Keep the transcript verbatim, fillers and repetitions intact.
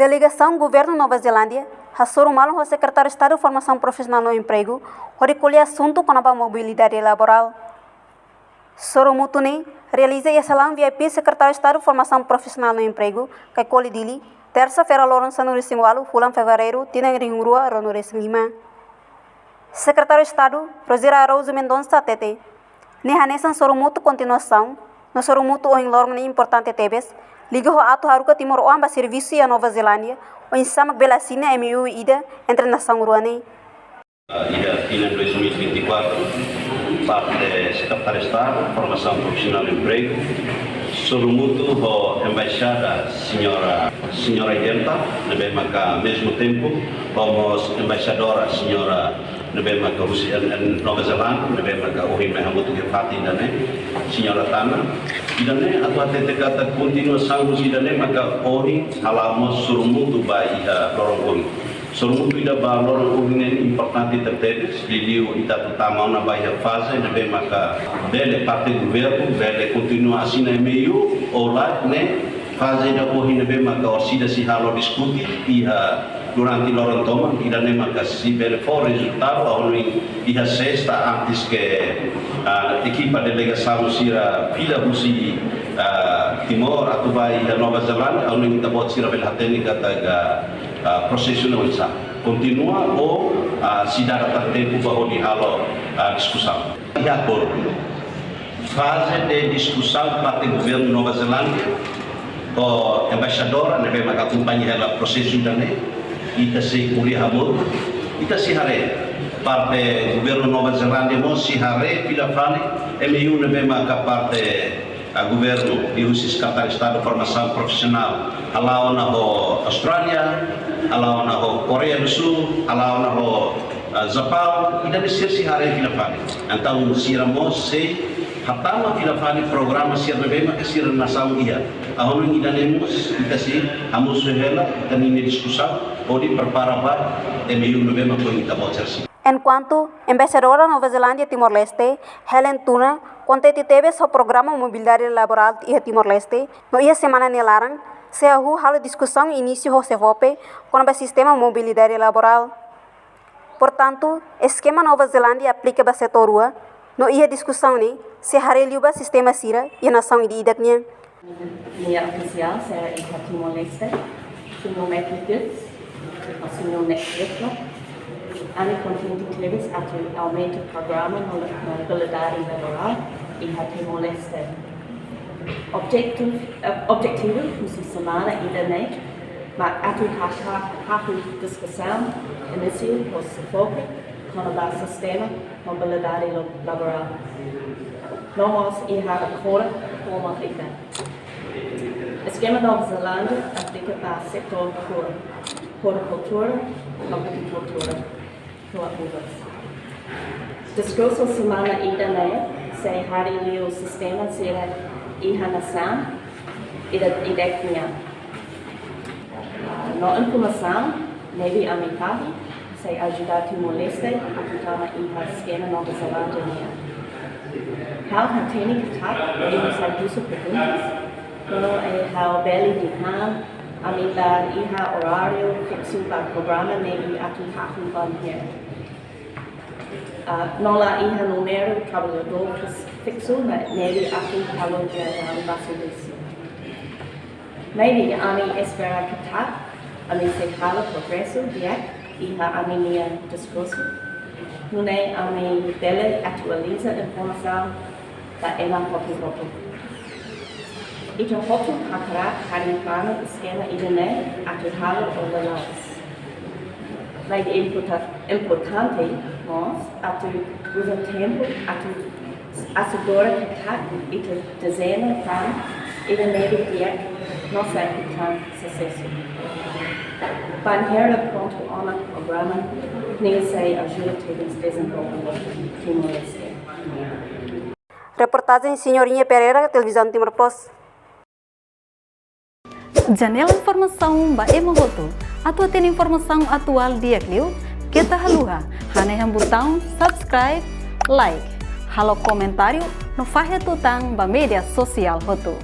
Delegasaun Governu Nova Zelándia hasoru malu ho Sekretáriu Estadu Formasaun Profisionál no Empregu hodi ko'alia asuntu kona-ba mobilidade laborál. Sorumutu ne'e realiza iha salaun V I P Sekretáriu Estadu Formasaun Profisionál no Empregu, Caicoli, Dili, tersa-feira loron sanulu-resin-ualu fulan Fevereiru tinan rihun rua ruanulu-resin-lima. Sekretáriu Estadu Rogério Araújo Mendonça hatete, ne'e hanesan sorumutu kontinuasaun, no sorumutu ohin loron ne'e importante tebes, liga ho atu haruka timoroan ba servisu iha Nova Zelándia, oinsá mak bele asina M O U ida entre nasaun rua ne'e. Iha tinan dois mil e vinte e quatro, parte Sekretáriu Estadu Formasaun Profisionál no Empregu, sorumutu ho Embaixada Señora, Señora Identa, ne'ebé maka mezmu tempu ho mós Embaixadora Señora ne'ebé maka husi N-, N-, Nova Zelándia, ne'ebé maka ohin mai hamutuk iha fatin ida-ne'e, Señora Tana. Ida-ne'e atu hatete katak kontinuasaun husi ida-ne'e maka ohin hala'o mós sorumutu ba iha loron ohin. Sorumutu ida ba loron ohin ne'e importante tebetebes, liuliu ita atu tama ona ba iha faze ne'ebé maka bele parte governu bele kontinua asina M O U, ou lae, ne'e faze ida ohin ne'ebé maka orsida sei halo diskute iha durante loron tomak, ida-ne'e maka sei bele fó rezultadu, ha'u hanoin iha sesta antes ke, ah, ekipa delegasaun sira fila husi, ah, Timor atu ba iha Nova Zelándia, ha'u hanoin ita-boot sira bele hatene katak, ah, prosesu ne'e oinsá. Kontinua ou, ah, sei dada tan tempu ba hodi halo, ah, diskusaun. Iha akordu. Faze de diskusaun parte governu Nova Zelándia ho embaixadora ne'ebé maka akompaña hela prosesu ida-ne'e, ita sei ko'alia hamutuk, ita sei haree. Parte governu Nova Zelándia mós sei haree fila fali M O U ne'ebé maka parte, ah, governu liuhusi Sekretáriu Estadu Formasaun Profisionál hala'o ona ho Austrália, hala'o ona ho Koreia do Sul, hala'o ona ho, ah, Japaun, ida-ne'e sira sei haree fila fali. Entaun sira mós sei hatama fila fali programa sira ne'ebé maka sira nasaun iha. Ha'u hanoin ida-ne'e mós ita sei hamosu hela ita-nia diskusaun hodi prepara ba M O U ne'ebé maka ohin ita-boot sira asina. Enkuantu Embaixadora Nova Zelándia Timor-Leste, Helen Tuna, kontente tebes ho programa mobilidade laborál iha Timor-Leste, no iha semana nia laran sei hahú halo diskusaun inísiu ho SEFOPE kona-ba sistema mobilidade laborál. Portantu, eskema Nova Zelándia aplika ba setór rua, no iha diskusaun ne'e sei haree liu ba sistema sira iha nasaun ida-idak nian. Nia ofisiál sira iha Timor-Leste, Señór Matthew Gibbs, ho Señór Nick Whistler. Ami kontente tebes atu aumenta programa mobilidade laborál iha Timor-Leste. Objetivu, eh, objetivu husi semana ida-ne'e mak atu hahú diskusaun inísiu ho SEFOPE kona-ba sistema mobilidade lo-, laborál. No mós iha akordu forma ida. Eskema Nova Zelándia aplika ba setór rua, florikultura no agrikultura. Rua uvas. Diskursu semana ida-ne'e sei haree liu sistema sira iha nasaun ida-idak nian. Ah, no informasaun ne'ebé ami fahe sei ajuda Timor-Leste atu tama iha eskema Nova Zelándia nian. Ha'u hatene katak imi sei husu perguntas, no, eh, ha'u bele dehan ami la iha oráriu fiksu ba programa ne'ebé atu hahú ba nian. Ah, no la iha númeru traballadór fis-, fiksu ne'ebé atu halo viajen ba servisu. Maibé ami espera katak ami sei halo progresu di'ak iha ami-nia diskursu. Nune'e ami bele atualiza informasaun ba ema hotu-hotu. Ita hotu hakarak hari'i planu eskema ida-ne'e atu halo ho lalais. Maibé importa-, importante mós atu uza tempu atu asegura katak ita dezeña planu ida ne'ebé di'ak no sai hetan susesu. Bainhira prontu ona programa ne'e sei ajuda tebes dezenvolvimentu Timor-Leste. Reportajen Senhorinha Pereira, Televizaun Timor Post. Janela informasaun ba ema hotu. Atu hatene informasaun atuál di'ak liu, keta haluha hanehan butaun subscribe, like, halo komentáriu no fahe tutan ba média sosiál hotu.